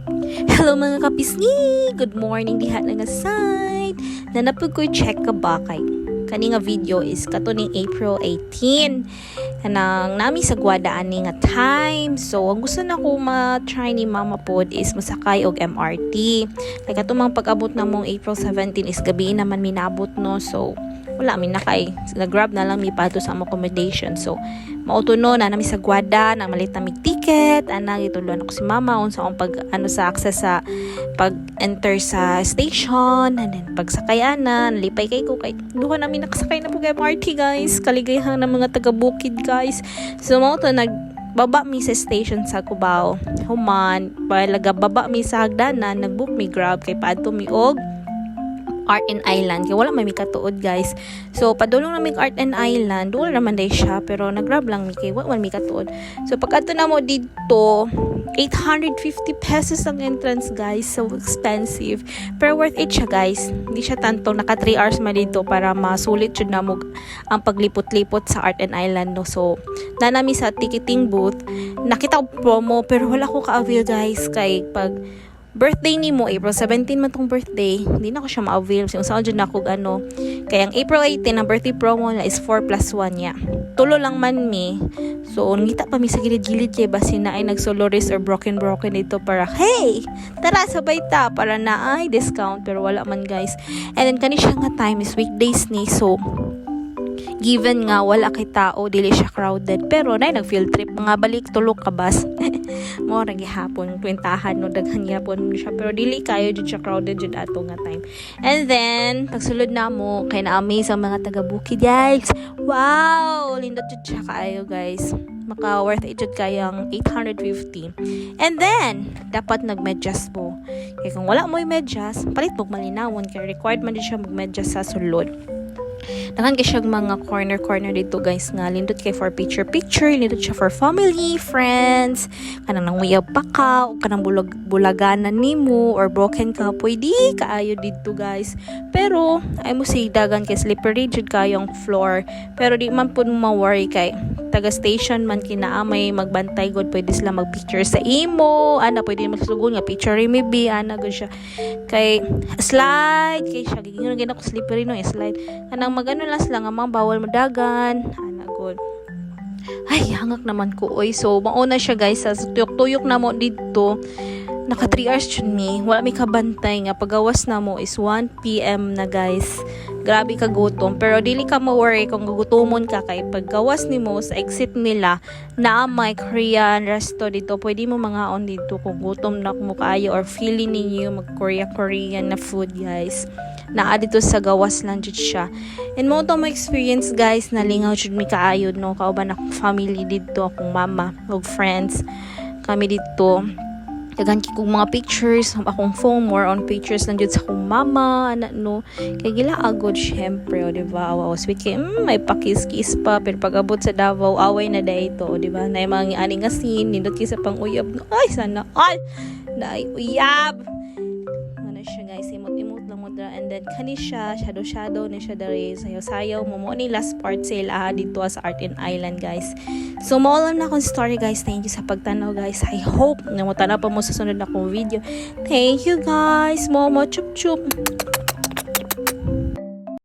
Hello, mga kapisngi! Good morning diha na nga side. Naa na pud ko'y check ka ba kay kani nga video is kato ning April 18. Kanang naa mi sa Aguada ani nga time. So, ang gusto na ko ma-try ni Mama pod is masakay og MRT. Kay kato mang pag-abot na mong April 17 is gabi naman minabot, no. So, wala mi nakay. Nag-grab na lang mi padto sa among accommodation. So, mao to, no, naa mi sa Aguada, namalit na mig ticket, ana, gitudloan ako si Mama unsa akong pag ano sa access sa pag enter sa station and then pagsakay ana, nalipay kay ko kay duha namin nakasakay na po kay MRT, guys. Kaligayahan ng mga taga bukid, guys. So mao to, nag baba mi sa station sa Cubao. Human, balaga baba mi sa hagdanan, nagbook mi Grab kay paadto mi og Art and Island kay wala may mi katuod, guys. So padulong na mig Art and Island, duol naman day siya pero nag-grab lang mi kay wa man mi katuod. So pag-adto namo didto, 850 pesos ang entrance, guys. So expensive. Pero worth it siya, guys. Hindi siya tanto naka 3 hours man dito para masulit jud namo ang paglipot-lipot sa Art and Island, no. So naa na mi sa ticketing booth, nakita ko promo pero wala ko ka-avail, guys, kay pag birthday ni mo, April 17 man tong birthday, hindi na ko siya ma-avail. So, saan dyan ako, ano, kaya ang April 18, ang birthday promo na is 4 plus 1 niya. Tulo lang man mi. So, ngita pa mi sa gilid-gilid kay basin na ay nagsoloris or broken-broken dito para, "Hey, tara, sabay ta," para na ay discount. Pero wala man, guys. And then, kani siya nga time is weekdays ni. So, given nga wala kay tao, dili siya crowded. Pero nay nag field trip mga balik tulo ka bus. Mo ra gihapon kwentahan, no, daghan gyapon siya pero dili kayo jud siya crowded jud ato nga time. And then pagsulod na mo kay na-amaze ang mga taga bukid, guys. Wow, lindot jud siya kaayo, guys. Maka worth it jud kayang 850. And then dapat nagmedyas mo. Kay kung wala mo medyas, palit mo malinawon kay required man jud siya magmedyas sa sulod. Daghan kay siyang mga corner corner dito, guys, nga lindot kay for picture picture, lindot siya for family, friends, kanang nanguyab pa ka o kanang bulag bulaganan nimo or broken ka, pwede kaayo dito, guys. Pero ay mo say dagan kay slippery jud kayong floor. Pero di man pud mo ma-worry kay taga station man kinaa may magbantay god, pwede sila mag-picture sa imo ana, pwede magsugon nga picture maybe ana gud siya kay slide kay siya giingon gid ako slippery, no, slide kanang magano lang sila nga mga bawal mo dagan ana god. Ay, hangak naman ko, oy. So mauna siya, guys, sa tuyok-tuyok na mo didto, naka 3 hours jud mi, wala mi kabantay nga pagawas na mo is 1 p.m. na, guys. Grabe ka gutom, pero dili ka ma-worry kung gugutomon ka kay paggawas nimo sa exit nila na may Korean resto dito, pwede mo mangaon dito kung gutom na mo kaayo or feeling ninyo mag Korea Korean na food, guys. Naa dito sa gawas lang jud siya. And mo to mo experience, guys, nalingaw jud mi kaayo, no, kauban akong family didto, akong mama ug friends kami didto. Daghan kay kong mga pictures, akong phone more on pictures lang jud sa akong mama ana, no, kay gilaagod syempre, o di ba? Wow, sweet kay may pakis-kiss pa pero pag abot sa Davao, away na dahil ito, o di ba? Na mga ani nga scene, nindot kay sa pang-uyab, no? Ay, sana all naay uyab. Ano siya, guys, imot-imot lang mo dra. And then kani siya, shadow shadow ni siya diri, sayaw-sayaw mo mo ni last part sa ila dito sa Art in Island, guys. So mao lang na akong story, guys. Thank you sa pagtanaw, guys. I hope na mo tanaw pa mo sa sunod na akong video. Thank you, guys. Momo chup chup.